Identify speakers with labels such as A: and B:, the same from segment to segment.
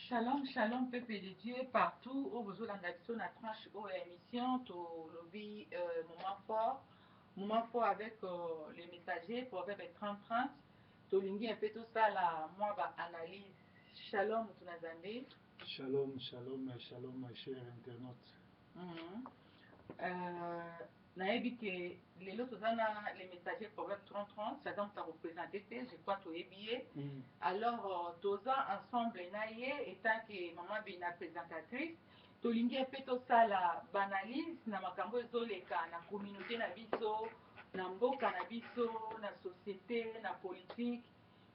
A: Shalom, shalom, peuple de Dieu, partout où vous avez biso na tranche oyo ya émission, tolobi moment fort, moment fort avec les messagers, Proverbe 30-30. Tolingi un peu tosala mwa ba analyse. Shalom, mutu na Nzambe.
B: Shalom, shalom, shalom, cher internaute.
A: Nayebi ke lelo toza na les messagers Proverbe 30-30, aza moto akoprésente te, je crois toyebi ye. Alors toza ensemble na ye étant que mama Bina présentatrice. Tolingi mpe tosala baanalyse na makambo ezoleka na communauté na biso, na mboka na biso, na société, na politique,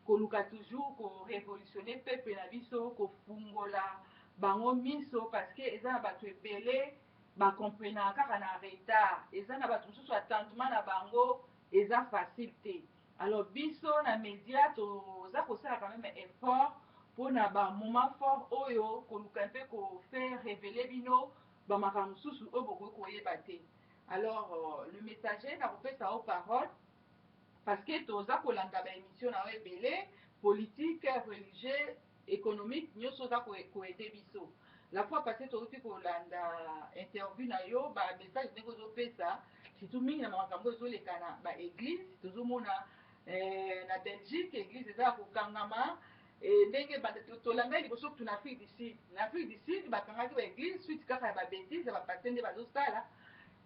A: koluka toujours korévolutionner peuple na biso, kofungola bango miso, parce que eza na bato ebele bakomprenaka kaka na retard. Eza na bato mosusu attendement na bango eza facile te. Alors biso na média toza kosala quand même effort mpona bamoment fort oyo, koluka mpe kofaire révéler bino bamakambo mosusu oyo bokoki koyeba te. Alors le messager, nakopesa yo parole, parce que toza kolanda baémission na yo ebele, politique, religieux, économique, nyonso oza koaider biso. La fois passée touti kolanda interview na yo, bamessage ndenge ozopesa, surtout mingi na makambo ezoleka na baéglise. Tozomona na Belgique église eza ya kokangama. Ndenge tolandaki liboso kutu na Afrique du Sud, na Afrique du Sud bakangaki baéglise suite kaka ya babêtises ya bapasteur nde bazosala.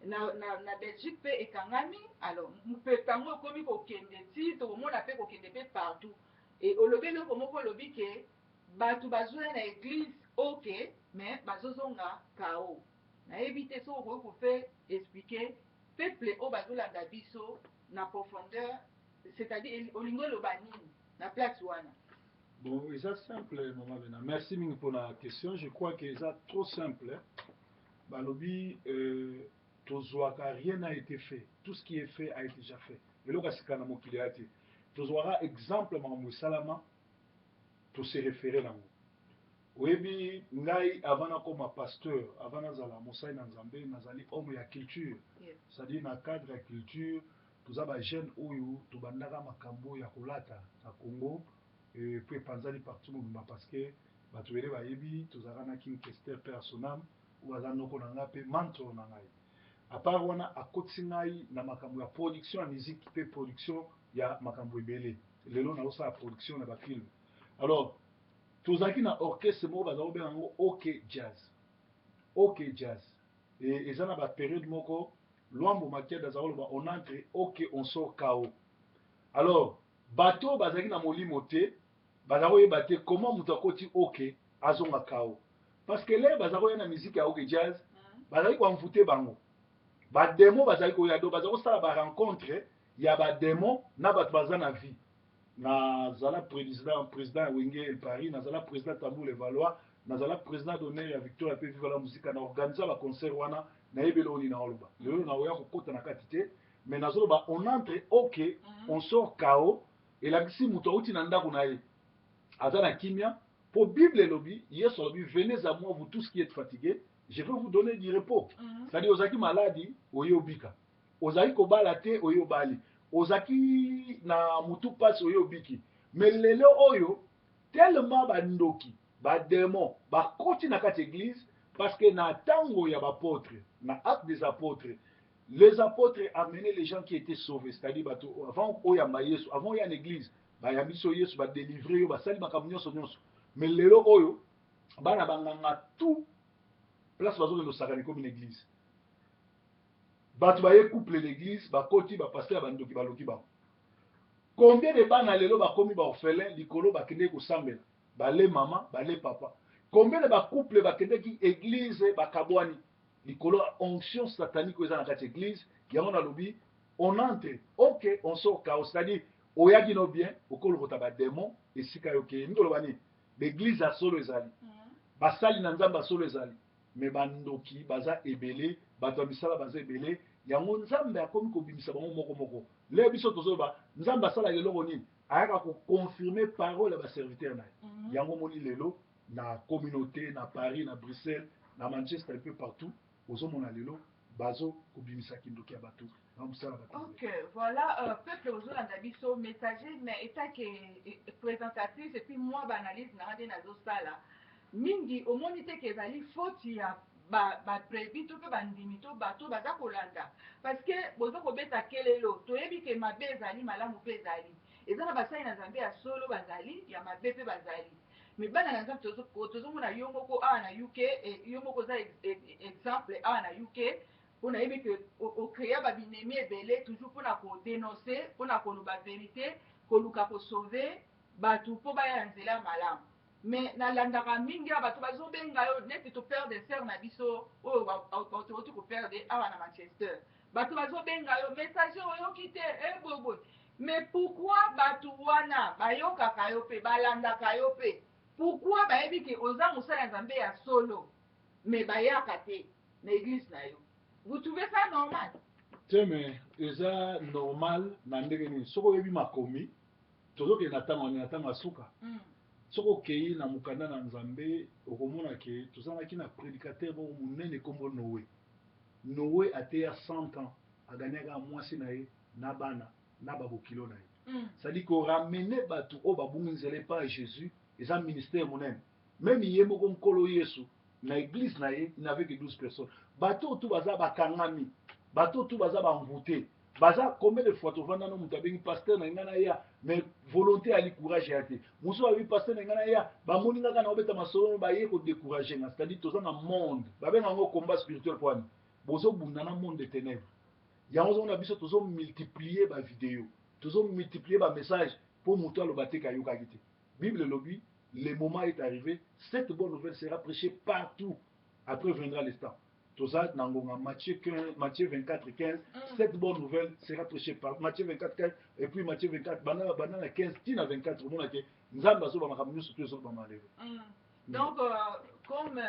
A: Na Belgique mpe ekangami. Alors mopepe yango ekomi kokende ti tokomona mpe kokende mpe partout. E olobi eloko moko, olobi ke bato bazoya na église, ok, mais bazozonga kao. Nayebi te soki okoki kofe expliquer peuple oyo bazolanda biso na profondeur, c'est-à-dire olingi oloba nini na place wana?
B: Bon, eza simple, mama Bena. Merci mingi pour la question. Je crois que eza trop simple. Balobi tozwaka, rien n'a été fait, tout ce qui est fait a été déjà fait. Eloko ya sika na mokili ya te. Tozwaka exemple makambo esalama, tose référé nango. Oyebi ngai, avant nakoma pasteur, avant nazala mosali na Nzambe, nazali homme ya culture. C'est-à-dire na cadre ya culture, toza bajeune oyo tobandaka makambo ya kolata na Congo, po epanzani partout mobimba, parce que bato ebele bayebi tozalaka na King Kester, père sonam, oyo aza noko na ngai mpe mentor na ngai. À part wana, akotisi ngai na makambo ya production ya musique mpe production ya makambo ebele. Lelo nazosala production na bafilm. Alors tozalaki na orchestre moko baza kobenga yango OK Jazz. OK Jazz eza na bapériode moko, Lwambo Makiadi aza koloba: "On entre OK, on sort KO." Alors bato oyo bazalaki na molimo te baza koyeba te comment moto akoti OK azonga KO, parce que lere baza koya na musique ya OK Jazz, bazali koenvoûter bango, badémon bazali koya. Donc baza kosala barencontre ya badémon na bato baza na vie. Nazala président ya Wenge El Paris, nazala président Tambour Levallois, nazala président d'honneur ya Victoria mpe Viva la Musica. Na organisa baconcert wana. Nayebi eloko nini naoloba lelo, naoya kokota na kati te, mais nazoloba: on entre OK, on sort KO. Elakisi moto auti na ndako na ye, aza na kimia, mpo Bible elobi, Yesu alobi: "Venez à moi, vous tous qui êtes fatigués, je vais vous donner du repos." C'est-à-dire ozalaki maladi, oye obika. Ozalaki kobala te, oye obali. Ozalaki na mutu mpasi, oye obiki. Mais lelo oyo, tellement bandoki, badémon bakoti na kati église, parce que na ntango ya baapôtre, na Acte des Apôtres, les apôtres amenaient les gens qui étaient sauvés, c'est-à-dire bato avant oyamba Yesu, avant oya na église, bayambi so Yesu, badélivre yo, basali makambo nyonso nyonso. Mais lelo oyo, bana banganga, tout place bazokende osakana ekomi na église. Bato baye couple l'église, bakoti, bapasteur ya bandoki baloki bango. Combien de bana lelo bakomi baorphelin likolo bakendeki kosambela, bale mama, bale papa? Combien de bacouple bakendeki église, bakabwani likolo ya onction satanique oyo eza na kati église? Yango nalobi: on entre OK, on sort KO. C'est-à-dire oyaki no bien, okolokota badémon esika yo okeye. Ningi oloba nini? Baéglise ya solo ezali, basali na Nzambe ya solo ezali, mais bandoki baza ebele, bato ya misala baza ebele. Yango Nzambe akomi kobimisa bango moko moko. Lelo biso tozoloba, Nzambe asalaka eloko nini? Ayaka koconfirme parole ya baserviteur na ye. Yango omoni lelo na communauté, na Paris, na Bruxelles, na Manchester, un peu partout, ozomona lelo bazo kobimisa kindoki ya bato na mosala bato.
A: Ok, voilà, peuple ozolanda biso, messager, mais etake présentatrice, et puis moi baanalyse nanga nde nazosala. Mingi omoni te ke ezali faute ya ba ba brebis to pe bandimi to bato baza kolanda, parce que boza kobeta kelelo, toyebi ke mabe ezali, malamu pe ezali. Eza na basali na Nzambe ya solo bazali, ya mabe pe bazali. Mais bana na Nzambe, tozomona yo moko awa na UK, yo moko oza exemple awa na UK, mpo nayebi ke ocréa babinemi ebele toujours mpona kodénoncer, mpona koloba vérité, koluka kosauver bato mpo baya na nzela ya malamu. Mais nalandaka mingi awa, bato bazobenga yo neti toperdre sœur na biso oyo touti koperdre awa na Manchester. Bato bazobenga yo: "Messager, oyoki te eboboye?" Mais pourquoi bato wana bayokaka yo mpe balandaka yo mpe? Pourquoi bayebi ke oza mosali ya Nzambe ya solo, mais bayaka te na église na yo? Vous trouvez ça normal?
B: Te, mais eza normal na ndenge nini? Soki oyebi makomi, tozokende na ntango, na ntango ya suka. Soki okei na mokanda na Nzambe, okomona ke tozalaki na prédicateur moko monene, nkombo Noé. Noé ateya 100 ans, aganyaka mwasi na ye na bana na babokilo na ye. C'est-à-dire koramener bato oyo babungi nzela epai ya Jésus eza ministère monene. Même ye moko Nkolo Yesu, na église na ye, il n'avait que 12 personnes. Bato oyo tu baza bakangami, bato oyo tu baza bamvute, baza. Combien de fois tovanda no, moto abengi: "Pasteur na ngai, na ya, mais volonté ali, courage ya te." Mosusu abi: "Pasteur na ngai, na ya, bamoni nga kaka na obeta masolo, baye kodécourager nga." C'est-à-dire toza na monde babenga yango combat spirituel. Po wani bozobunda na monde de ténèbres. Yango ozomona biso tozomultiplier bavideo, tozomultiplier bamessage, mpo moto aloba te kayokaki te. Bible elobi: "Le moment est arrivé, cette bonne nouvelle sera prêchée partout, après viendra l'instant." Toza na ngonga. Matthieu 15, Matthieu 24 15. Cette bonne nouvelle sera prêchée par Matthieu 24 15 et puis Matthieu 24, banda na 15 tina 24, omona ke Nzambe azoba makambo nyonso to ezobama lelo.
A: Donc comme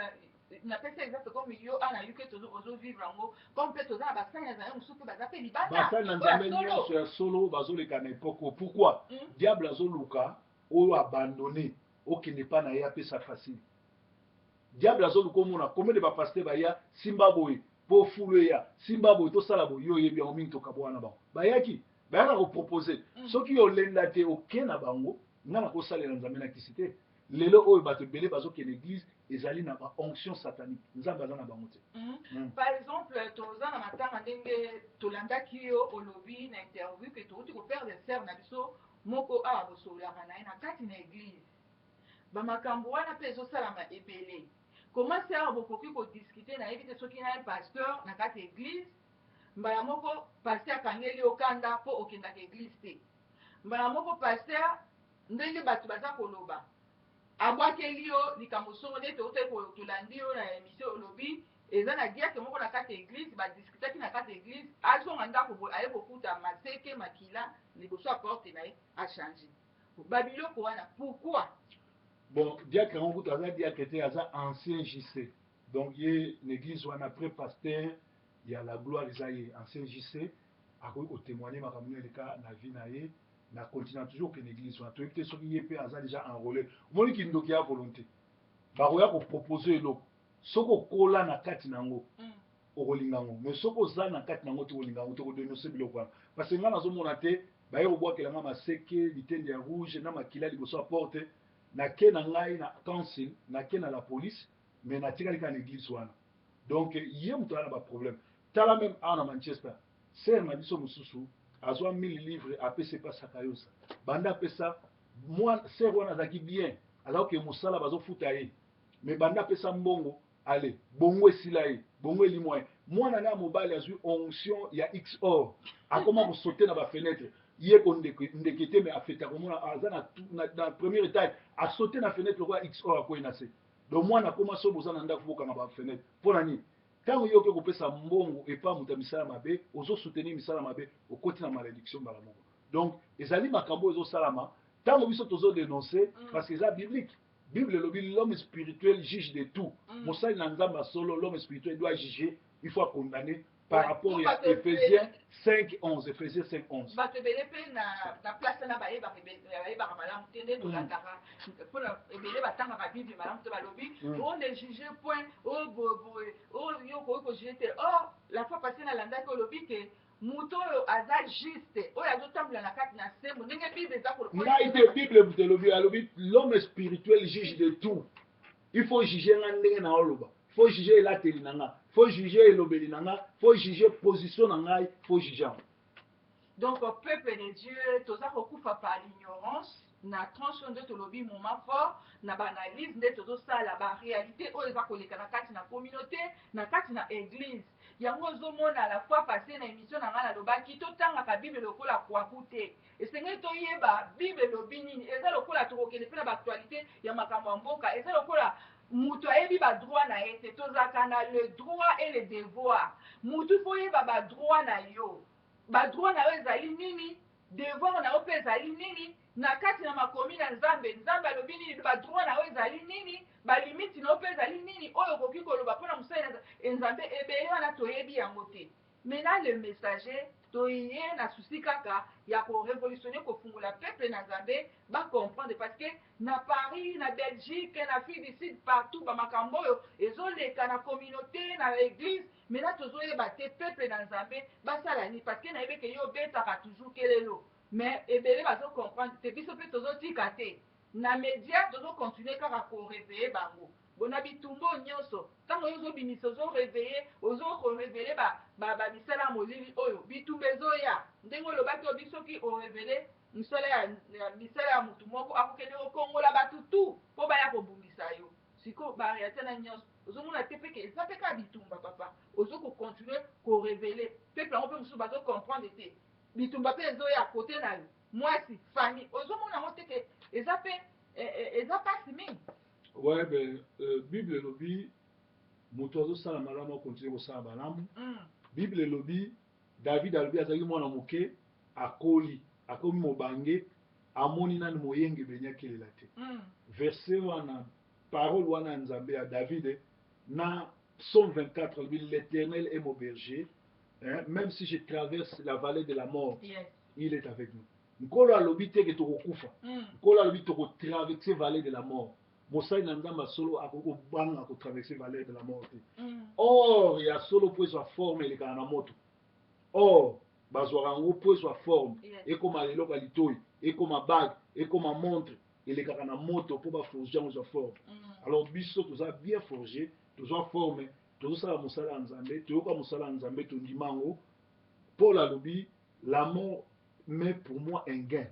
A: napesi exemple, comme yo awa na UK ozovivre yango, comme mpe toza na basali na Nzambe mosusu mpe baza mpe libanda.
B: Basali na Nzambe nyonso ya solo bazoleka na époque. Pourquoi? Diable azoluka oyo abandonné, okende mpa na ye, apesa facile. Diable azoluka omona combien de bapasteur baya: "Simba boye mpo fulu eya, simba boye, tosala boye." Yo oyebi yango mingi, tokabwana na bango. Bayaki, bayaka koproposer. Soki olenda te, oke na bango. Nga na kosalela Nzambe na kisi te. Lelo oyo bato ebele bazokende église, ezali na baonction satanique, Nzambe aza na bango te.
A: Par exemple, toza na matanga, ndenge tolandaki yo olobi na interview ke touti koperdre sœur na biso moko awa, bosololaka na ye na kati na église. Bamakambo wana mpe ezosalama ebele. Comment sœur bokoki kodiscuter, nayebi te, soki na ye pasteur na kati ya église, mbala moko pasteur akangeli yo kanda mpo okendaka église te, mbala moko pasteur, ndenge bato baza koloba, abwakeli yo likambo songo, nde touti tolandi yo na émission, olobi eza na diacre moko na kati ya église, badiscutaki na kati ya église, azonga ndako boye, aye kokuta maseke, makila liboso ya porte na ye, achanger babiloko wana. Pourquoi?
B: Bon, diacre yango kutu aza diacre te, aza ancien JC. Donc ye na église wana, après pasteur ya la gloire, eza ye ancien JC. Akoki kotémoigner makambo nini eleka na vie na ye. Na continue toujours kokende église wana, toyebi te soki ye mpe aza déjà enrôlé. Omoni, kindoki ya volonté, bakoya kopropose eloko. Soki okola na kati na yango, okolinga yango, mais soki oza na kati na yango te, okolinga yango te, okodénoncer biloko wana. Parce que ngai nazomona te, baye kobwakela nga maseke, litende ya rouge na makila liboso ya porte. Nake na ngai na council, nake na la police, mais natikali kaka na église wana. Donc ye moto aza na baproblème. Tala, même awa na Manchester, sœur na biso mosusu azwa 1000 livre, apesa epasaka yosa. Banda apesa, sœur wana azalaki bien, azalaki mosala, bazofuta ye, mais banda apesa mbongo, ale bongo esila ye, bongo elimwa ye. Mwana na ya mobali azwi onction ya xor, akoma kosaute na bafenêtre. Ye ko ndeke te, mais afeta komona aza na premier étage, asaute na fenêtre lokola xor, akwei na se. Donc mwana akoma so boza na ndako, bokanga bafenêtre. Mpo na nini? Ntango yo oke kopesa mbongo epa moto ya misala mabe, ozosoutenir misala mabe, okoti na malédiction mbala moko. Donc ezali makambo oyo ezosalama ntango biso tozodénonce, parce que eza biblique. Bible elobi: "L'homme spirituel juge de tout." Mosali na Nzambe ya solo, l'homme spirituel doit juger, il faut condamner par rapport ya Éphésiens 5 11, Éphésiens 5 11.
A: Bato ebele mpe na place wana bayebaka malamu te nde tolandaka, mpona ebele batangaka Bible malamu te. Balobi: "O ne juge point, o boye, o yo koki kojuger te." Or la fois passée nalandaki, olobi ke moto oyo aza juste, oyo azotambola na kati na sembo, ndenge Bible eza.
B: Ngai te, Bible moto elobi, alobi: "L'homme spirituel juge de tout." Il faut juger nga ndenge na oloba, faut juger elateli na nga, faut juger elobeli na nga, faut juger position na ngai, faut juger yango.
A: Donc, peuple de Dieu, toza kokufa par l'ignorance. Na tranche oyo nde tolobi moment fort na baanalyse, nde tozosala baréalité oyo eza koleka na kati na communauté, na kati na église. Yango ozomona, la fois passée na émission na ngai nalobaki totangaka Bible lokola kwaku te. Esengeli toyeba Bible elobi nini. Eza lokola tokokende mpe na baactualité ya makambo ya mboka. Eza lokola moto ayebi badroit na ye te. Tozalaka na le droit et le devoir. Motu fo oyeba badroit na yo. Badroit na yo ezali nini? Devoir na yo mpe ezali nini na kati na makomi na Nzambe? Nzambe alobi nini? Badroit na yo ezali nini? Balimite na yo mpe ezali nini oyo okoki koloba mpona mosali na Nzambe? Ebele wana toyebi yango te. Maintenant, le messager, toye na souci kaka ya korévolutionner, kofungola peuple na Nzambe bacomprendre, parce que na Paris, na Belgique, na Afrique du Sud, partout bamakambo oyo ezoleka na communauté, na église. Maintenant tozoyeba te peuple na Nzambe basala nini, parce que nayebi ke yo obetaka toujours kelelo, mais ebele bazocomprendre te. Biso mpe tozotika te na média, tozocontinue kaka koréveiller bango. Bona bitumba oyo nyonso, ntango oyo ozobimisa, ozoréveiller, ozokorévéler bamisala ya molili oyo, bitumba ezoya. Ndenge olobaki, obi soki orévéler misala ya misala ya motu moko, akokende kokongola bato tu mpo baya kobundisa yo. Sikoyo baréalité na nyonso ozomona te peke eza mpe kaka bitumba. Papa, ozokocontinue korévéler peuple yango, mpe mosusu bazocomprendre te. Bitumba mpe ezoya kote na yo, mwasi, famille, ozomona yango te ke eza mpe eza mpasi mingi.
B: Ouais, ben Bible elobi moto azosala malamu akontinue kosala malamu. Bible elobi, David alobi azalaki mwana moke, akoli, akomi mobange, amoni nani moyengebeni akelela te. Verset wana, parole wana ya Nzambe ya David na Psaume 24, alobi: "L'Éternel est mon berger, hein, même si je traverse la vallée de la mort, il est avec nous." Nkolo alobi te ke tokokufa. Nkolo alobi tokotraverse vallée de la mort. Mosali na Nzambe ya solo akoki kobanga kotraverse vallée de la mort te. Or ya solo, mpo ezwa forme, elekaka na moto. Or bazwaka yango mpo ezwa forme, ekóma eloko ya litoi, ekóma bague, ekóma montre, elekaka na moto mpo baforge yango, ezwa forme. Alors biso toza bien forgé, tozwa forme, tozosala mosala ya Nzambe, toyoka mosala ya Nzambe, tondima yango. Paul alobi: "La mort mais pour moi un gain."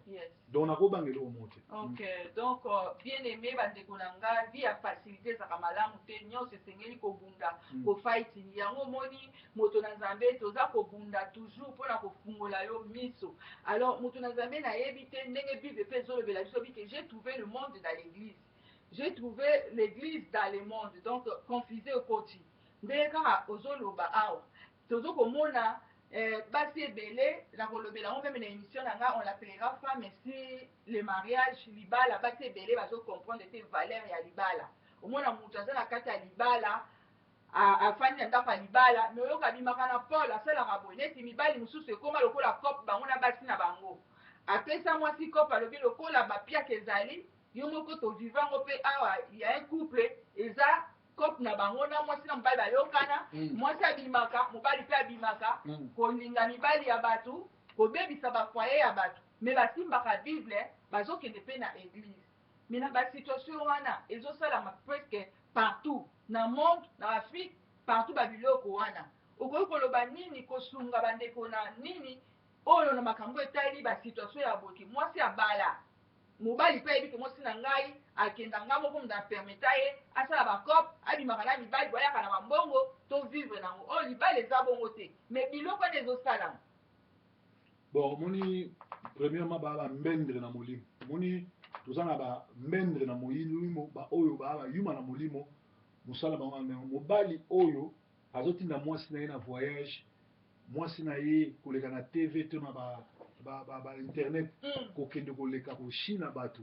B: Donc nakobanga eloko moko te.
A: Ok, donc bien aimé bandeko na nga, vie ya facilité ezalaka malamu te. Nyonso esengeli kobunda, kofight. Yango omoni, moto na Nzambe, toza kobunda toujours mpona kofungola yo miso. Alors moto na Nzambe, nayebi te ndenge Bible mpe ezolobela biso bike: "J'ai trouvé le monde dans l'église, j'ai trouvé l'église dans le monde." Donc confuse okoti ndenge kaka ozoloba awa. Tozokomona basi ebele na kolobela yango même na émission na nga, on l'appellera "Femme si le mariage", libala. Basi ebele bazocomprendre te valeur ya libala. Omona moto aza na kati ya libala, afandi na ndako ya libala, mais oyoka abimaka na Paul, asalaka boye neti mibali mosusu ekóma lokola cope bango na basi na bango. Apesa mwasi cope, alobi lokola bapiaka ezali yo moko. Toviva yango mpe awa ya un couple, eza cope na bango na mwasi na mobali bayokana. Mwasi abimaka, mobali mpe abimaka, kolinga mibali ya bato, kobebisa bafoyer ya bato, mais basimbaka Bible, bazokende mpe na église. Mais na basituation wana ezosalama presque partout na monde, na Afrique, partout, babiloko wana. Okoki koloba nini kosunga bandeko na nini oyo na makambo etali basituation ya boki? Mwasi abala, mobali mpe ayebi ke mwasi na ngai akenda, nga moko moto apermettre ye asala bacope, abimaka na mibali, boyaka na bambongo, tovivre nango. Oyo libala eza bongo te, mais biloko wana ezosalama.
B: Bon, omoni, premièrement baa bambendre na molimo. Omoni, toza na bambendre na molimo, baoyo baa bayuma na molimo. Mosala bango ndenge mobali oyo azotinda mwasi na ye na voyage, mwasi na ye koleka na TV to na ba internet, kokende koleka koshina bato.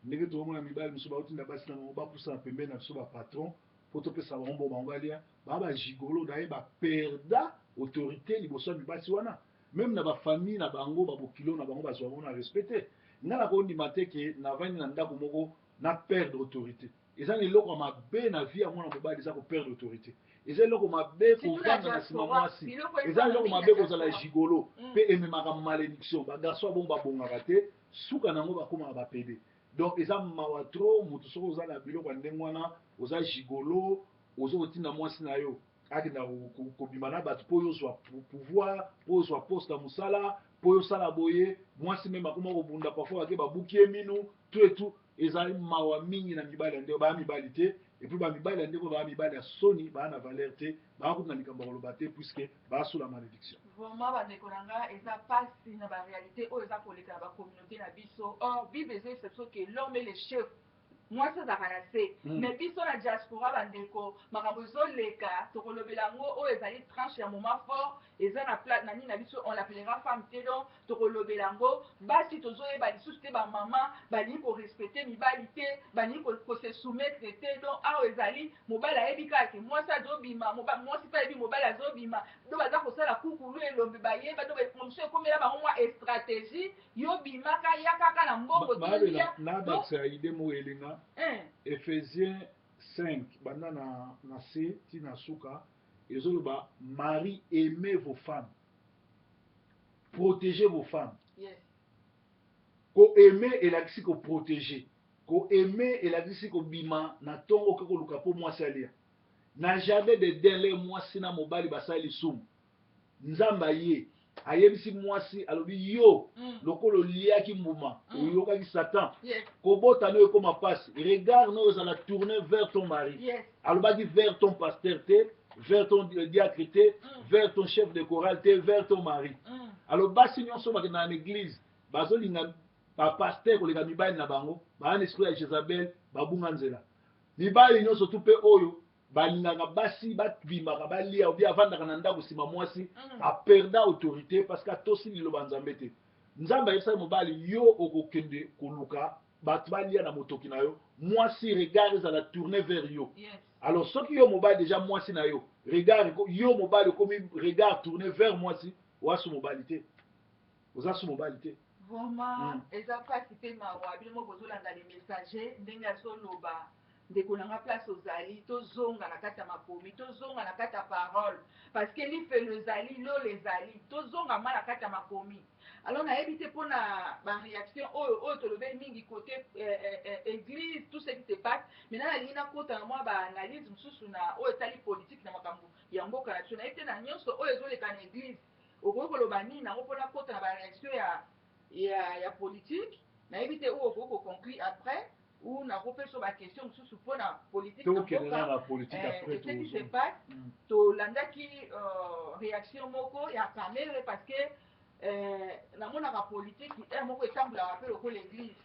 B: Ndenge tozomona mibali mosusu baotinda basi na bango bapusana pembeni na biso bapatron mpo topesa bango mbo bango balia, baa bagigolo na ye, baperdre autorité liboso ya mibasi wana. Même na bafamille na bango, babokilo na bango bazwa bango na respect te. Ngai nakondima te ke navandi na ndako moko na perdre autorité. Eza na eloko ya mabe na vie ya mwana mobali, eza koperdre autorité. Eza eloko mabe kovanda na nsima mwasi, eza eloko mabe kozala gigolo mpe ememaka malédiction. Bagarçon bongo babongaka te, suka nango bakomaka bapédé. Donc eza mawa trop. Moto soki oza na biloko ya ndenge wana, oza gigolo, oza kotinda mwasi na yo akenda kobima na bato mpo oyo ozwa pouvoir, mpo ozwa poste ya mosala, mpo oyo osala boye. Mwasi même akoma kobunda, parfois bake babuki ye minu, tout et tout. Ezali mawa mingi na mibali ya ndenge baya mibali te. Et puis bamibali ya ndenge baya mibali ya soni, baya na valeur te, baya kutu na likambo ya koloba te, puisque baya sous la malédiction.
A: Vraiment, bandeko na nga, eza mpasi na baréalité oyo eza koleka na bacommunauté na biso. Or Bible ezoyebisa biso ke l'homme est le chef, mwasi azalaka na se. Mais biso na diaspora, bandeko, makambo ezoleka, tokolobela yango. Oyo ezali tranche ya moment fort, eza na pla na nini na biso, on l'appellera femme te. Donc tokolobela yango. Basi tozoyeba lisusu te, bamama balingi korespecter mibali te, balingi kose soumettre te. Donc awa ezali mobali ayebi kaka ke mwasi azobima, mwasi mpe ayebi mobali azobima. Donc baza kosala kukulu elombe, bayeba. Donc mosusu ekomela bango mwa stratégie: yo bimaka, ya kaka na mbongo.
B: Tolia nabakisa idée moko elinga. Éphésiens 5, banda na c ntina suka, ezoloba: "Mari, aimez vos femmes, protégez vos femmes." Koaimer elakisi koprotéger. Koaimer elakisi kobima na ntongo, oke koluka mpo mwasi alia. Na jardin d'Eden, le mwasi na mobali basali lisumu, Nzambe aye, ayebisi mwasi, alobi: "Yo, lokola oliaki mbuma, oyokaki Satan, kobota no ekóma mpasi. Regard no ezala tourné vers ton mari." Alobaki vers ton pasteur te, vers ton diacre te, vers ton chef de chorale te, vers ton mari. Alors basi nyonso bakendaka na église, bazolinga bapasteur koleka mibali na bango, baa na esprit ya Jézabel, babunga nzela. Mibali nyonso tu mpe oyo balingaka basi babimaka balia, obi avandaka na ndako nsima mwasi, aperda autorité, parce que atosi liloba Nzambe te. Nzambe ayebisaki mobali: "Yo okokende koluka bato balia na motoki na yo, mwasi regard ezala tourné vers yo." Alors soki yo mobali déjà, mwasi na yo regard, yo mobali okomi regard tourné vers mwasi, oasu mobali te, oza su mobali te.
A: Vraiment, eza mpasi mpe mawa. Bino moko bozolanda le messager ndenge azoloba. Ndeko na nga, place ozali, tozonga na kati ya makomi, tozonga na kati ya parole, parce que lifelo ezali, lolo ezali. Tozonga ma na kati ya makomi. Alors nayebi te mpona baréaction oyo tolobeli mingi côté église, tout ce qui se passe maintenant. Nalingi nakota na mwa baanalyse mosusu na oyo etali politique na makambo ya mboka na biso. Nayebi te, na nyonso oyo ezoleka na église, okoki koloba nini nango mpona kota na baréaction ya politique? Nayebi te oyo okoki koconclure après ou nakopesa baquestion mosusu mpona politique na
B: Tokende
A: mboka.
B: Na politique après.
A: Ce qui se passe, tolandaki réaction moko ya Kamerhe, parce que namonaka politique ere moko etambolaka mpe lokola église,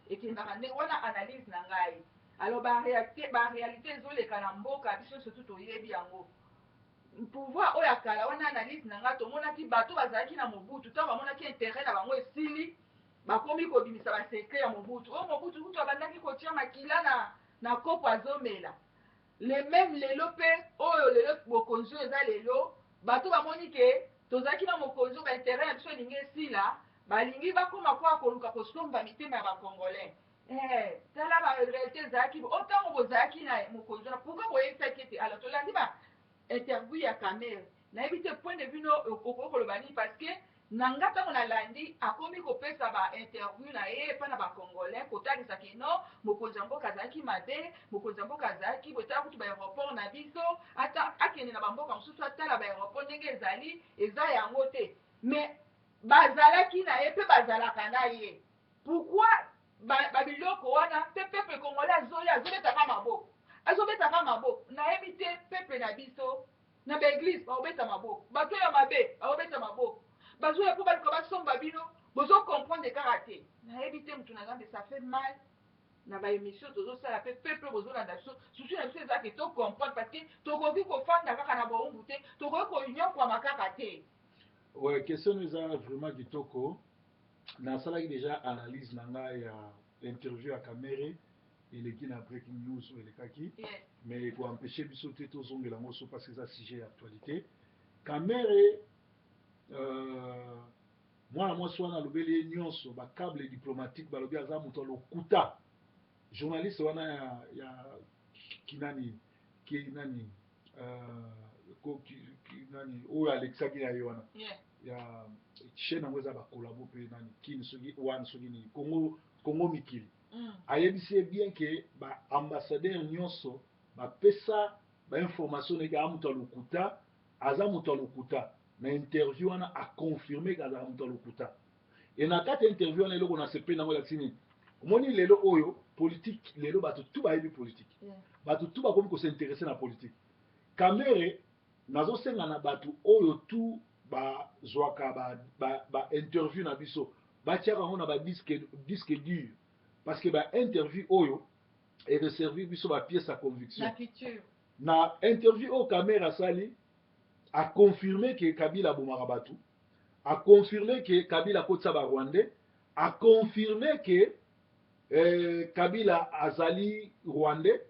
A: ekendaka ndenge wana. Analyse na ngai, alors baréalité ezoleka na mboka biso, surtout toyebi yango, pouvoir oyo ya kala wana. Analyse na ngai, tomonaki bato bazalaki na Mobutu, ntango bamonaki intérêt na bango esili, bakomi kobimisa basecret ya Mobutu. Oyo Mobutu kutu abandaki kotia makila na kopo azomela. Le même lelo mpe oyo lelo bokonzi oyo eza lelo, bato bamoni ke tozalaki na mokonzi oyo, baintérêt na biso elingi esila, balingi bakóma kwa koluka kosomba mitema ya bacongolais. Tala baréalité ezalaki o ntango bozalaki na mokonzi wana, pourquoi boyebisaki ete? Alors tolandi ba interview ya Kamerhe. Nayebi te point de vue no, okoki koloba nini? Parce que na nga, ntango nalandi akomi kopesa bainterview na ye epai na bacongolais, kotalisaki no mokonzi ya mboka azalaki mabe, mokonzi ya mboka azalaki botala kutu baaéroport na biso, ata akende na bamboka mosusu, atala baaéroport ndenge ezali, eza yango te. Mais bazalaki na ye mpe bazalaka na ye, pourquoi babiloko wana mpe peuple congolais azoya, azobetaka maboko, azobetaka maboko? Nayebi te, peuple na biso na baéglise baobeta maboko, bato ya mabe baobeta maboko, bazoya mpo baluka basomba bino, bozocomprendre kaka te. Nayebi te, motu na Nzambe, ça fait mal. Na baémission tozosala mpe peuple bozolanda biso, susu na biso ezalaki tocomprendre, parce que tokoki kofanda kaka na bowumbu te, tokoki konyokwama kaka te.
B: Ouais, question eza vraiment kitoko. Nasalaki déjà analyse na ngai ya interview ya Kamerhe eleki na Breaking News oyo elekaki. Mais koempêche biso te tozongela yango so, parce que eza sujet ya actualité. Kamerhe, mwana mwasi wana alobeli ye nyonso, bacable diplomatique, balobi aza moto ya lokuta. Journaliste wana ya kinani, kinani, nani oyo alekisaki na ye wana, ya chaîne yango eza bakolabo mpe nani, kini soki wana, soki nini, Congo, Congo Mikili. Ayebisi ye bien ke baambassadeur nyonso bapesa bainformation na ye ke aza moto ya lokuta, aza moto ya lokuta. Na interview wana aconfirme ke azalaka moto ya lokuta. E na kati ya interview wana, eloko na sepeli nango elakisi nini? Omoni lelo oyo politique, lelo bato tu bayebi politique, bato tu bakomi kos'intéresser na politique. Kamerhe, nazosenga na bato oyo tu bazwaka ba interview na biso, batiaka yango na badisque disque dur, parce que bainterview oyo ereservir biso bapièce ya conviction
A: na future.
B: Na interview oyo Kamerhe asali, aconfirme ke Kabila abomaka bato, aconfirme ke Kabila akotisa barwandais, aconfirme ke Kabila azali rwandais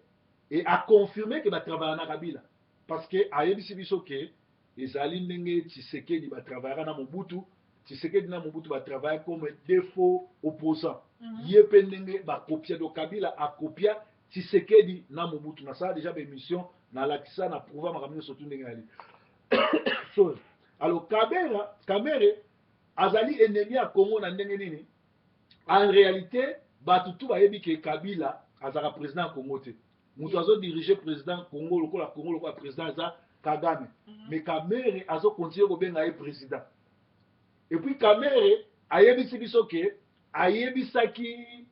B: et aconfirme ke batravailla na Kabila, parce que ayebisi biso ke ezali ndenge Tshisekedi batravaillaka na Mobutu. Tshisekedi na Mobutu batravailla comme deux faux opposants. Ye mpe ndenge bakopia, donc Kabila akopia Tshisekedi na Mobutu. Nasala déjà baémission, nalakisa na prouva makambo nyonso tu ndenge yali. Sorry. Alors Kabera, Kamerhe azali ennemi ya Congo na ndenge nini? En réalité, bato tu bayebi ke Kabila azalaka président ya Congo te. Moto azodirige président Congo lokola Congo lokola président aza Kagame. Mais Kamerhe azokontinue kobenga ye président. Et puis Kamerhe ayebisi biso ke ayebisaki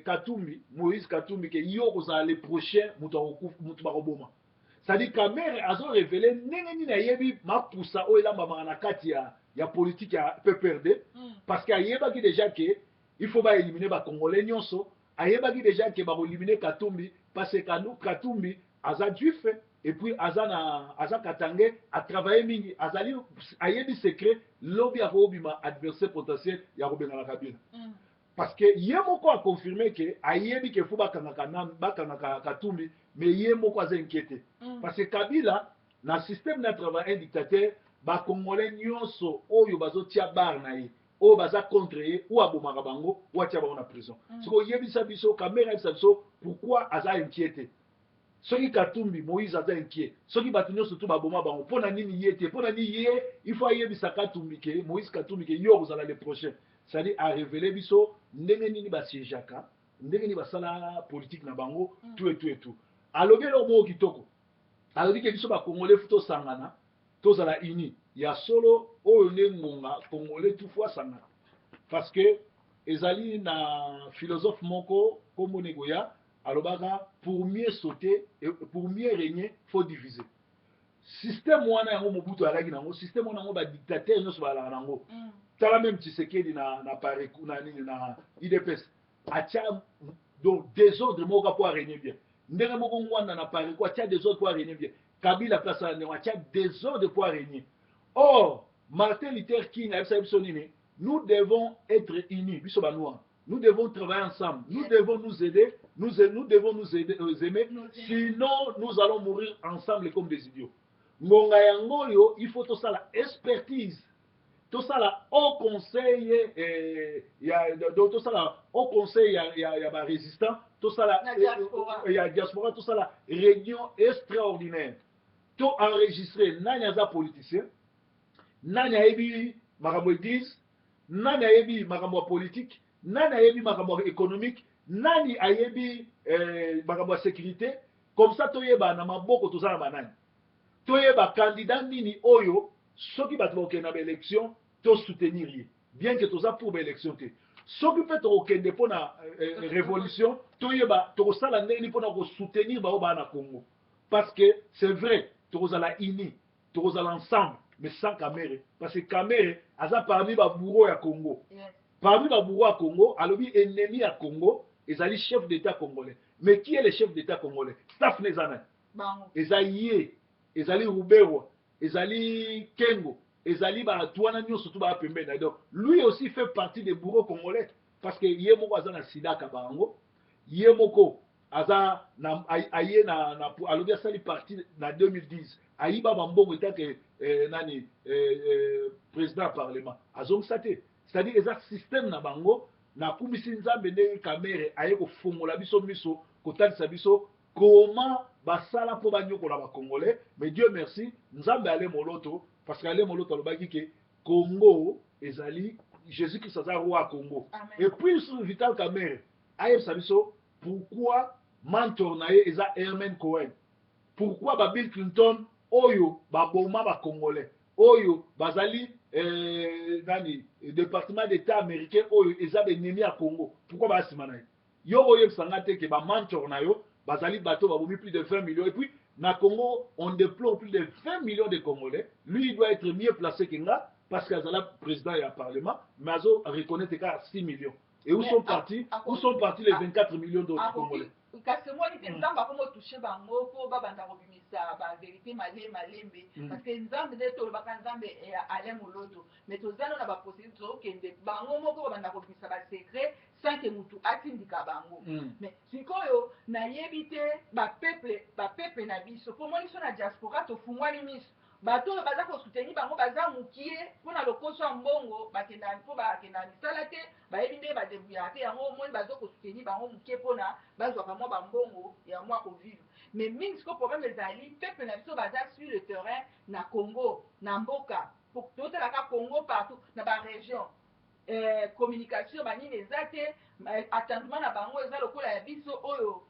B: Katumbi, Moïse Katumbi, ke yo kozala le prochain moto moto bakoboma. C'est-à-dire Kamerhe azorévéler ndenge nini ayebi mapusa oyo elambamaka na kati ya politique ya PPRD, parce que ayebaki déjà ke il faut baéliminer bacongolais nyonso. Ayebaki déjà ke bakoéliminer Katumbi, parce que Katumbi aza juif et puis aza na aza katangais, atravaille mingi, azali ayebi secret. Lobi akobima adversaire potentiel ya kobengana Kabila, parce que ye moko aconfirme ke ayebi ke faut bakangaka bakangaka Katumbi, mais ye moko aza inquiété, parce que Kabila na système na travail un dictateur, bacongolais nyonso oyo bazotia bar na ye, oyo baza contre ye, oyo abomaka bango, oyo atia bango na prison. Soki oyebisa biso, Kamerhe ayebisa biso pourquoi aza inquiété. Soki Katumbi Moïse aza inquiet, soki bato nyonso tu baboma bango, mpo na nini ye te? Mpo na nini ye il faut ayebisa Katumbi ke, Moïse Katumbi, ke yo kozala le prochain? C'est-à-dire arévéler biso ndenge nini basiégeaka, ndenge nini basala politique na bango, tout et tout et tout. Alobi eloko moko kitoko, alobi ke biso bacongolais faut tosangana, tozala uni. Ya solo, oyo nde ngonga congolais tu faut asangana, parce que ezali na philosophe moko, kombo nekoya, alobaka: pour mieux sauter et pour mieux régner, faut diviser. Système wana yango Mobutu alaki nango, système wana yango badictateur nyonso bazalaka nango. Tala même Tshisekedi na pareku na nini na UDPS, atia donc désordre moko mpo arégner bien. Ndenge moko Ngbanda na Apareco atia désordre mpo arégner bien. Kabila mpe asala ndenge atia désordre mpo arégner. Or Martin Luther King ayebisaki biso nini? Nous devons être unis, biso banoir, nous devons travailler ensemble, nous devons nous aider, nous devons nous aider, aimer, sinon nous allons mourir ensemble comme des idiots. Ngonga yango oyo, il faut tosala expertise, tosala au conseil ya, donc tosala au conseil ya barésistant, tosala
A: diaspora.
B: Ya diaspora, tosala réunion extraordinaire, to enregistre nani aza politicien, nani ayebi makambo église, nani ayebi makambo ya politique, nani ayebi makambo ya économique, nani ayebi makambo ya sécurité. Comme ça toyeba na maboko toza na banani, toyeba candidat nini oyo soki bato bakokende na baélection, tosoutenir ye, bien que toza pour baélection te. Soki mpe tokokende mpona révolution, toyeba tokosala ndenge nini mpona kosoutenir bao baa na Congo, parce que c'est vrai, tokozala uni, tokozala ensemble, mais sans Kamerhe, parce que Kamerhe aza parmi babourreau ya Congo. Parmi babourreau ya Congo, alobi ennemi ya Congo ezali chef d'état congolais. Mais qui est le chef d'état congolais? Staff na eza nani? Eza ye, ezali Ruberwa, ezali Kengo, ezali bato wana nyonso tu baya pembeni na. Donc lui aussi fait partie des bourreaux congolais, parce que ye moko aza na sida, akaba yango ye moko, aza na aye na alobi asali parti na 2010, ayiba bambongo etake nani président ya parlement azongisa te. C'est-à-dire eza système na bango. Nakumisi Nzambe ndenge Kamerhe aye kofongola biso miso, kotalisa biso comment basala mpo banyokola bacongolais. Mais Dieu merci, Nzambe ale moloto, parce que ale moloto alobaki ke Congo ezali, Jésus Christ aza roi ya Congo. Et puis Vital Kamerhe. Ayebisa biso pourquoi mentor na ye eza Herman Cohen, pourquoi ba Bill Clinton oyo baboma Bacongolais, oyo bazali nani, Département d'État américain oyo eza baennemi ya Congo, pourquoi baya nsima na ye? Yo oyebisa nga te ke bamentor na yo bazali bato babomi plus de 20 millions. Et puis na Congo, on déplore plus de 20 millions de Congolais. Lui, il doit être mieux placé que nga, parce qu'azala président ya parlement, mais azo reconnaître kaka 6 millions. Et où
A: Mais
B: sont partis, où sont partis les 24 millions d'autres Congolais?
A: Kasi omoni te, Nzambe akomi otouche bango mpo babanda kobimisa bavérité malembe malembe, parce que Nzambe nde tolobaka, Nzambe ya Alain Moloto, mais toza no na baprocédure, tozokende. Bango moko babanda kobimisa basecret sans que mutu atindika bango. Mais sikoyo nayebi te, bapeuple na biso, mpo moni biso na diaspora tofungwani miso. Bato oyo baza kosoutenir bango baza mokie mpona lokoso ya mbongo, bakenda mpo bakenda misala te, bayebi ndenge badébrouillaka te. Yango omoni baza kosoutenir bango mokie mpona bazwaka mwa bambongo ya mwa kovivre. Mais mingi sikoyo problème ezali peuple na biso baza sur le terrain na Congo, na mboka. Totalaka Congo partout na barégion, communication banini eza te, attendement na bango eza lokola ya biso oyo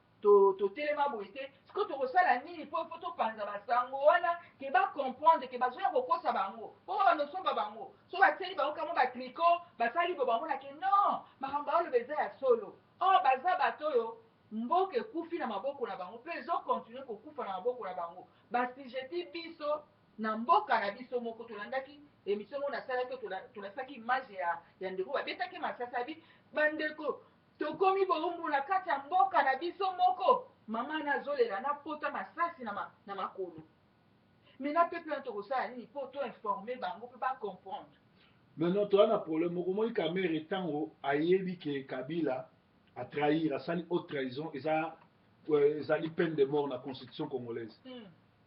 A: totelema boye te. Sikoyo tokosala nini mpo topanza basango wana ke bacomprendre ke bazoya kokosa bango, mpo banosomba bango so batieli bango kamo batricot, basali bo bango nake non, makambo baoloba eza ya solo. Or baza bato oyo mboka ekufi na maboko na bango, mpe ezocontinue kokufa na maboko na bango. Basijeti biso na mboka na biso moko. Tolandaki émission moko nasalaki, tolasaki image ya ndeko babetaki masasi, abi bandeko tokomi bowumbu na kati ya mboka na biso moko. Mama nazolela, napota masasi na makolo. Mais na peuple wana tokosala nini mpo toinforme bango mpe bacomprendre?
B: Maintenant toza na problème moko. Omoni Kamerhe, ntango ayebi ke Kabila atrahir, asali haute trahison, eza ezali peine de mort na constitution congolaise,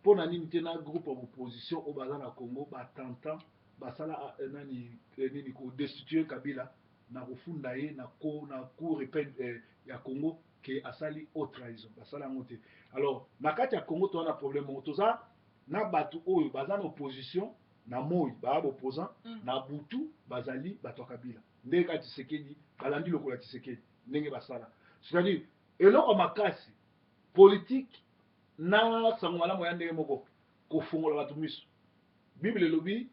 B: mpo na nini te na groupe ya opposition oyo baza na Congo batantan basala nani, nini, kodestituer Kabila na kofunda ye na cour ya Congo ke asali haute trahison? Basala yango te. Alors na kati ya Congo toza na problème moko. Toza na bato oyo baza na opposition na moi, baya baopposant, na butu bazali bato ya Kabila, ndenge kaka Tshisekedi, balandi lokola Tshisekedi ndenge basala. C'est-à-dire eloko ya makasi, politique na sango malamu ya ndenge moko, kofongola bato miso. Bible elobi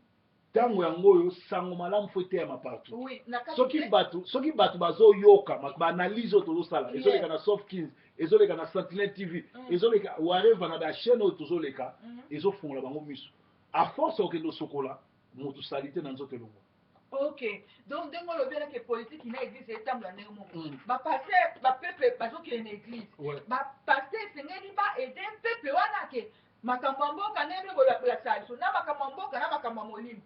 B: ntango yango oyo sango malamu fo eteyama partout.
A: Oui, na kati
B: Soki bato bazoyoka baanalyse oyo tozosala, ezoleka na Soft Kings, ezoleka na Sentinelle TV, ezoleka wareva na bachaîne oyo tozoleka, ezofongola bango miso. À force okende osokola moto sali te na nzoto elongo.
A: Ok, donc ndenge olobi elake, politique na église etambola ndenge moko. Bapasteur, bapeuple bazokende na église, bapasteur esengeli baaider peuple wana ke makambo ya mboka, ndenge bino bolakisaka biso na makambo ya mboka na makambo ya molimo.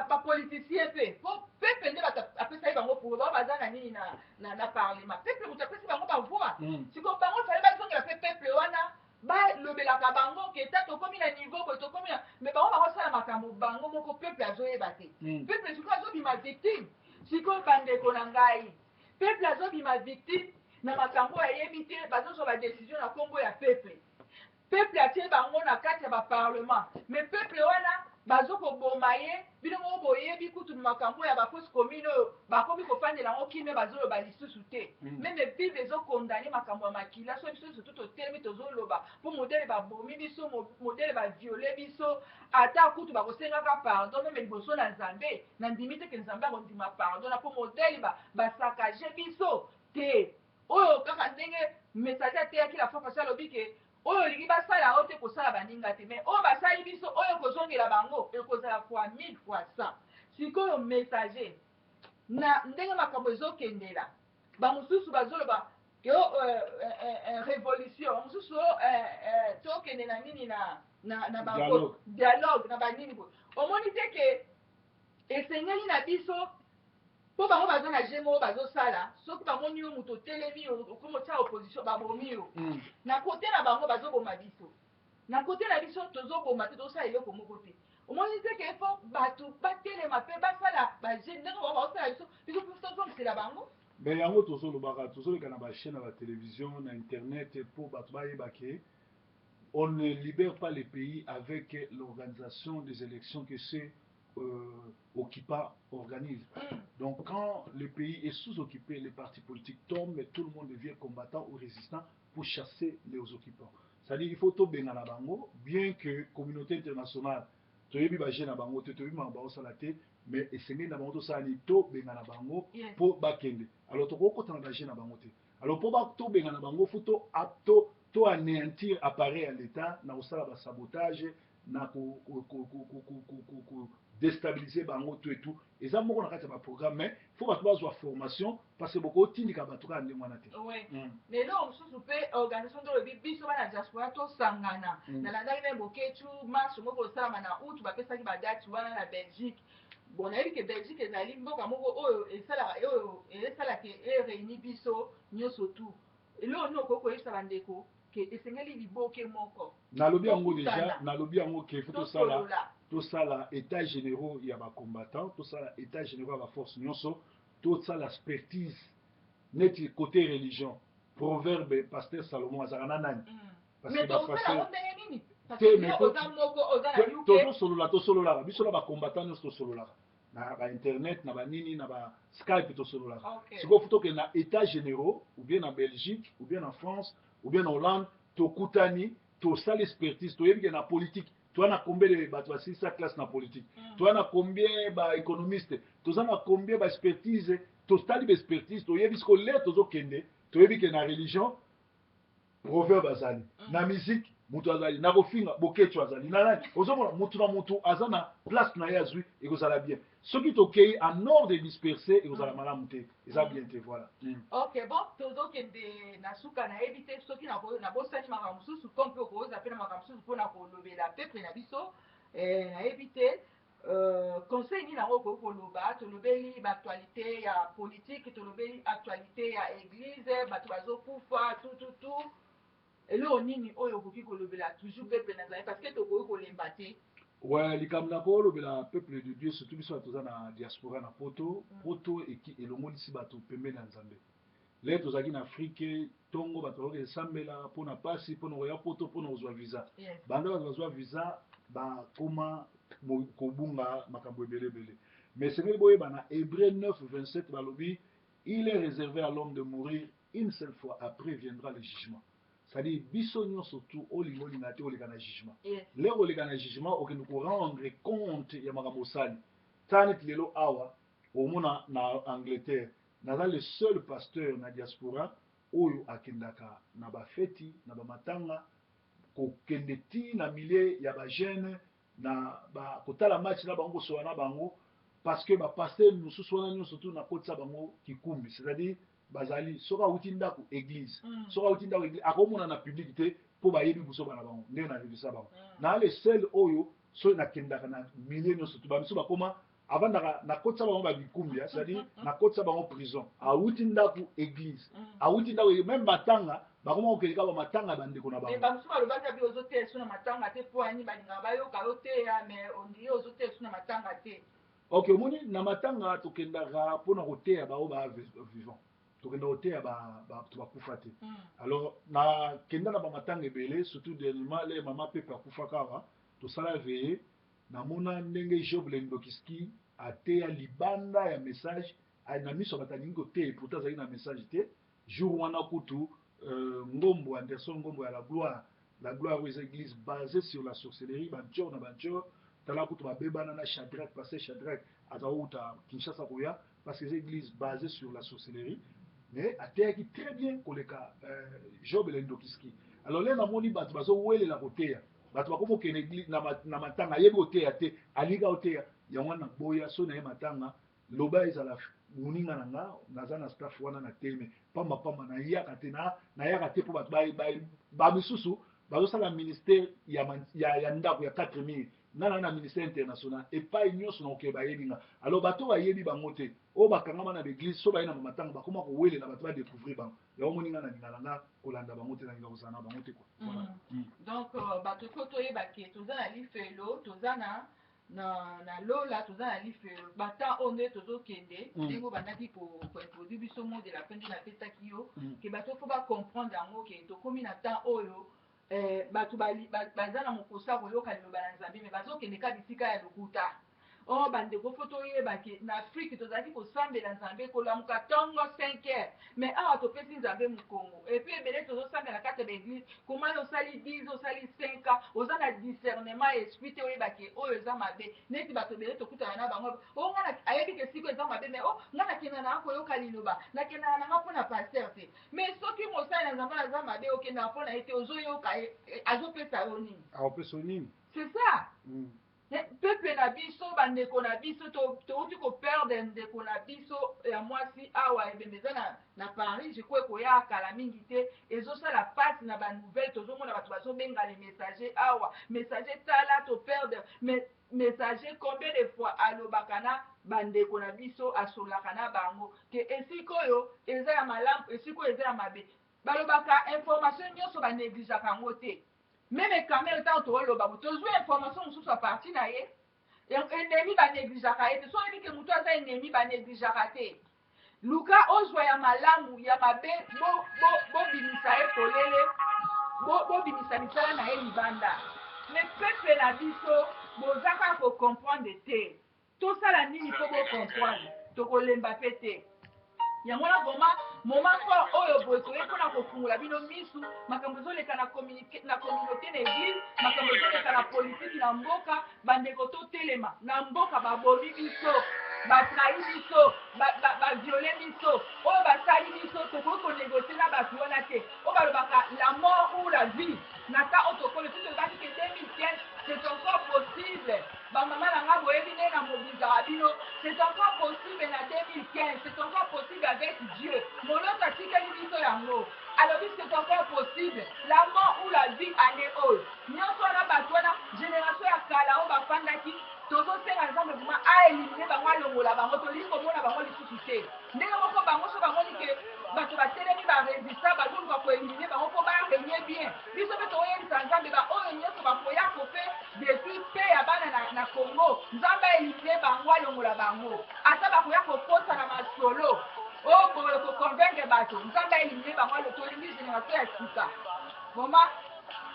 A: Bapoliticien mpe, po peuple nde bato apesaki bango pouvoir, bango baza na nini na parlement, peuple moto apesi bango bavoix. Sikoyo bango fale bazongela mpe peuple wana, balobelaka bango ke ta tokomi na niveau boye, tokomi na, mais bango bakosala makambo bango moko, peuple azoyeba te. Peuple sikoyo azobima victime. Sikoyo bandeko na ngai, peuple azobima victime na makambo oyo ayebi te. Bazozwa badécision na nkombo ya peuple, peuple atie bango na kati ya baparlement, mais peuple wana bazokoboma ye. Bino moko boyebi kutu makambo ya bafosse commune oyo bakomi kofandela yango kimia, bazoloba lisusu te. Même Bible ezokondane makambo ya makila. So biso surtout totelemi, tozoloba mpo modèle babomi biso, modèle baviole biso, ata kutu bakosengaka pardon même liboso na Nzambe, nandimi te ke Nzambe akondima pardon na mpo modèle basaccager biso te. Oyo kaka ndenge messager ateyaki la fois passée, alobi ke oyo olingi basala oyo te, kosala baninga te, mais oyo basali biso, oyo kozongela bango ekozala fois mille fois 100. Sikoyo messager, na ndenge makambo ezokendela, bamosusu bazoloba ke révolution, bamosusu tokende na nini, na
B: Dialogue.
A: Dialogue na banini boye. Omoni te ke esengeli na biso, mpo bango baza na jeu moko bazosala. Soki bamoni yo moto otelemi, okomi otia opposition, babomi yo. Na kote na bango bazoboma biso, na kote na biso tozoboma te, tozosala eloko moko te. Omoni te ke fo bato batelema mpe basala bajeu ndenge bango bazosala biso, biso mpe tozongisela bango?
B: Mais yango tozolobaka, tozoleka na bachaîne ya batélévision, na internet, mpo bato bayeba ke on ne libère pas les pays avec l'organisation des élections, que c'est Occupant organise. Donc quand le pays est sous-occupé, les partis politiques tombent et tout le monde devient combattant ou résistant pour chasser les occupants. C'est-à-dire il faut tobengana bango, bien que communauté internationale toyebi ba jeu na bango te, toyebi makambo baosala te, mais esengeli na bango tosala nini? Tobengana bango mpo bakende. Alors tokokota na ba jeu na bango te. Alors mpo tobengana bango, faut to anéantir appareil ya l'État na kosala basabotage, na ko déstabiliser bango, tout et tout. Eza moko na kati ya baprogramme, mais faut bato bazwa formation, parce que bokotindika bato kaka ndenge wana te.
A: Lelo mosusu mpe organisation nde olobi biso bana diaspora tosangana. Nalandaki na Boketu, marche moko osalama na août, bapesaki badate wana na Belgique. Bon, nayebi ke Belgique ezali mboka moko oyo esalaka, oyo esalaka eréuni biso nyonso tu. Eloko nini okoki koyebisa bandeko ke esengeli liboke moko?
B: Nalobi yango déjà, nalobi yango ke faut tosala
A: tosolola.
B: Tosala état généraux ya bacombattant, tosala état généraux ya baforce nyonso, tosala expertise neti côté religion, proverbe, pasteur Salomon azalaka na nani? Parce
A: Mais
B: que
A: tosala
B: bapasteur
A: yango ndenge nini? Parce
B: Te,
A: que
B: mais
A: yo oza moko, oza na UK.
B: Tozosolola, tosololaka biso na bacombattant nyonso, tosololaka na bainternet, na banini, na baSkype, tosololaka. Sikoyo faut tokende na état généraux, ou bien na Belgique, ou bien na France, ou bien na Hollande, tokutani, tosala expertise, toyebi ke na politique toza na combien de bato basilisa classe na politique, toza na combien baéconomiste, toza na combien baexpertise. Tosali baexpertise, toyebi sikoyo le tozokende, toyebi ke na religion proverbe azali, na musique moto azali, na kofinga Bokecu azali, na nani. Ozomona motu na motu aza na place na ye azwi. Ekozala bien soki tokei en ordre dispersé, ekozala malamu te, eza bien te, voilà.
A: Ok, bon, tozokende na suka. Nayebi te soki nabosani makambo mosusu, comme mpe okoza mpe na makambo mosusu mpona kolobela peuple na biso. Nayebi te conseil nini yango okoki koloba. Tolobeli baactualité ya politique, tolobeli actualité ya église, bato bazokufa, tututu. Eloko nini oyo okoki kolobela toujours peuple na Nzambe? Parce que tokoki kolemba te.
B: Ouais, likambo na kolobela peuple de Dieu, surtout biso bato toza na diaspora na poto. Poto eki elongolisi bato pembeni ya Nzambe. Le tozalaki na Afrique, ntongo bato bakoki esambela mpona pasi, mpona koya poto, mpona kozwa visa. Banda bato bazwa visa, bakoma kobunga makambo ebele ebele. Mais esengeli boyeba, na Hébreu 9 27 balobi: "Il est réservé à l'homme de mourir une seule fois, après viendra le jugement." C'est-à-dire biso nyonso tu, olinga olinga te, oleka na jugement. Lero oleka na jugement, okende korendre compte ya makambo osali. Tala neti lelo awa omona na Angleterre, naza le seul pasteur na diaspora oyo akendaka na bafeti, na bamatanga, kokende ti na milieu ya bajeune, na kotala match na bango, kosola na bango, parce que bapasteur mosusu wana nyonso tu nakotisa bango kikumbi, c'est-à-dire bazali soki awuti ndako église, soki awuti ndako église, akomona na public te, mpo bayebi busoba na bango ndenge nalebisa bango. Na le seul oyo soki nakendaka na milieu nyonso tu, bamisu bakoma avandaka, nakotisa bango babikumbi, c'est-à-dire nakotisa bango prison. Awuti ndako église, awuti ndako, même matanga, bakoma kokende kaka bamatanga ya bandeko na
A: Mais
B: bango.
A: Bamosusu balobaki abi ozoteya so na matanga te, mpo ani balingaka bayoka yo teya, mais ondire ozoteya so na matanga te.
B: Ok, omoni, na matanga tokendaka mpona koteya bao ba vivant, tokenda koteya bato bakufa te. Alors nakenda na bamatanga ebele, surtout dernièrement le mama Pepe akufaka awa, tosala veillée. Namona ndenge Job Lendokiski ateya libanda ya message na miso ya bato, alingi koteya, pourtant azalaki na message te jour wana kutu. Ngombo Anderson, Ngombo ya La Gloire, La Gloire oyo eza église basée sur la sorcellerie, bantior na bantior. Tala kutu babebana na Shadrach, pasteur Shadrach aza kouta Kinshasa koya, parce que eza église basée sur la sorcellerie, mais ateyaki très bien koleka Job Lendokiski. Alors le namoni bato bazowelela koteya, bato bakomi kokende église na matanga, ayebi koteya te, alingi koteya yango wana. Naboya so na ye matanga, loba ezala moninga na nga, naza na staff wana na teme pamba pamba, nayaka te, nayaka te, mpo bato bamisusu bazosala ministère ya ndako ya 4000. Nga na ministère international, epai nyonso na kokende bayebi nga. Alors bato bayebi bango te, oyo bakangama na baeglise, so baye na bamatanga, bakoma kowelela bato badécouvrir bango. Yango moni nga nalinga na nga kolanda bango te, nalinga kozala na bango te, quoi. Voilà.
A: Donc bato faut toyeba ke toza na lifelo, toza na lola, toza na lifelo. Bata oyo nde tozokende, ndenge obandaki kointroduire biso mot de la fin, nde napesaki yo ke bato faut bacomprendre yango ke tokómi na temps oyo bato baza na mokosa koyoka liloba na Nzambe, mais bazokende ka bisika ya lokuta. Oh bandeko, faut toyeba ke na Afrique tozalaki kosambela Nzambe, kolamuka ntongo 5 heures, mais awa topesi Nzambe mokongo. Et puis ebele tozosambela na kati ya baéglise. Koma yo osali 10, osali 5 ans, oza na discernement ya esprit te, oyeba ke oyo eza mabe. Neti bato ebele tokutana na bango, o nga ayebi ke siko eza mabe, mais o nga nakenda nanga koyoka liloba, nakendaka nanga mpo na pasteur te. Mais soki mosali na Nzambe aza mabe, okendaka mpo na ye te, ozoyoka ye, azopesa yo nini?
B: Akopesa yo nini?
A: C'est ça. Peuple na biso, bandeko na biso, touti koperdre ndeko na biso ya mwasi awa. Ebembe eza na Paris, je crois ekoya kala mingi te. Ezosala mpasi na banouvelle tozomona, bato bazobenga le messager awa: "Messager, tala, toperdre." Mais messager, combien de fois alobaka na bandeko na biso, asololaka na bango ke esika oyo eza ya malamu, esika oyo eza ya mabe? Balobaka information nyonso, banégligeaka yango te. Même Kamerhe, ntango tooloba bo, tozwi information mosusu à partir na ye. Ennemi, banégligeaka ye te. So oyebi ke motu aza ennemi, banégligeaka te. Luka ozwa ya malamu, ya mabe bobimisa ye polele, bobimisa misala na ye libanda. Mais peuple na biso, boza kaka kocomprendre te. Tosala nini mpo bocomprendre? Tokolemba mpe te. Yango wana vraiment, moment fort oyo boye, toye mpona kofungola bino misu. Makambo ezoleka na communauté, na église, makambo ezoleka na politiki na mboka. Bandeko, totelema na mboka. Babomi biso, batrahir biso, bavioler biso, oyo basali biso, tokoki konégocier na bato wana te. Oyo balobaka la mort ou la vie, na ka oyo tokolo ti tolobaki ke 2015, c'est encore possible. Bamama na nga, boyebi nde na mobilizaka bino. C'est encore possible na 2015, c'est encore possible avec Dieu. Moloto atikeli biso yango, alobi c'est encore possible, la mort ou la vie. Année oyo nyonso wana, bato wana, génération ya kala oyo bafandaki, tozosenga Nzambe vraiment aéliminer bango, alongola bango. Tolingi komona bango lisusu te. Ndenge moko bango so bamoni ke bato batelemi, barésister, bazoluka koéliminer bango mpo barégner bien. Biso mpe tokoyebisa Nzambe, baoyo nyonso bakoya kofe détruire mpe ya bana na Congo, Nzambe aéliminer bango, alongola bango. Ata bakoya kokosa na masolo oyo boye, koconvaincre bato, Nzambe aéliminer bango. Alo tolingi génération ya sika. Vraiment,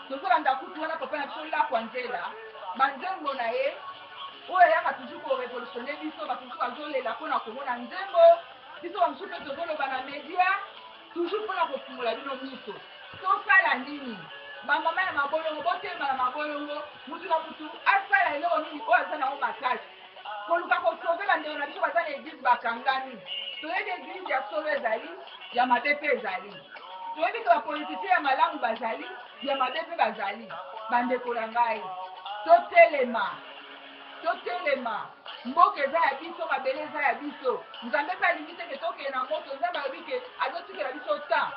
A: tozolanda kutu wana papa na biso Lakwa Nzela, banzembo na ye oyo ayaka toujours korévolutionner biso. Bato mosusu bazolela mpona komona nzembo, biso bamosusu mpe tozoloba na média toujours mpona kofungola bino miso. Tosala nini? Bamama ya mabolongo, botelema na mabolongo. Mutu na mutu asala eloko nini oyo aza nango makasi koluka kosauver bandeko na biso baza na église, bakangami. Toyebi église ya solo ezali, ya mabe mpe ezali. Toyebi ke bapoliticien ya malamu bazali, ya mabe mpe bazali. Bandeko na ngai, totelema, totelema. Mboka eza ya biso, mabele eza ya biso. Nzambe mpe alingi te ke tokende na moto. Nzambe alobi ke azotikela biso temps.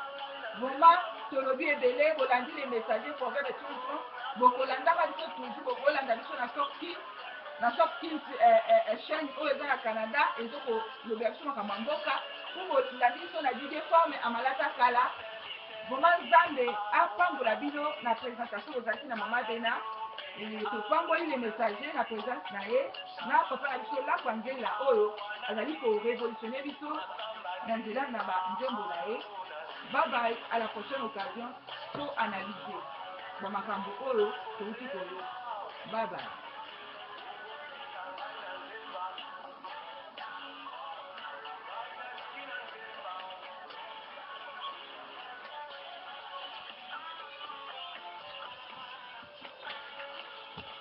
A: Vraiment, tolobi ebele. Bolandi le messager proverbe 30. Bokolandaka biso toujours, bokolanda biso na Sorki, na Sorkin, chaîne oyo eza na Canada, ezokolobela biso makambo ya mboka. Mpo bolandi biso na Didie Forme Amalata Kala. Vraiment, Nzambe apambola bino. Na présentation ozalaki na mama Bena. Topamboli le messager na présence na ye na papa na biso Lakwa Nzela, oyo azali korévolutionner biso na nzela na banzembo na ye. Bye bye, à la prochaine occasion, to analyser bamakambo oyo touti koyoka. Bye bye.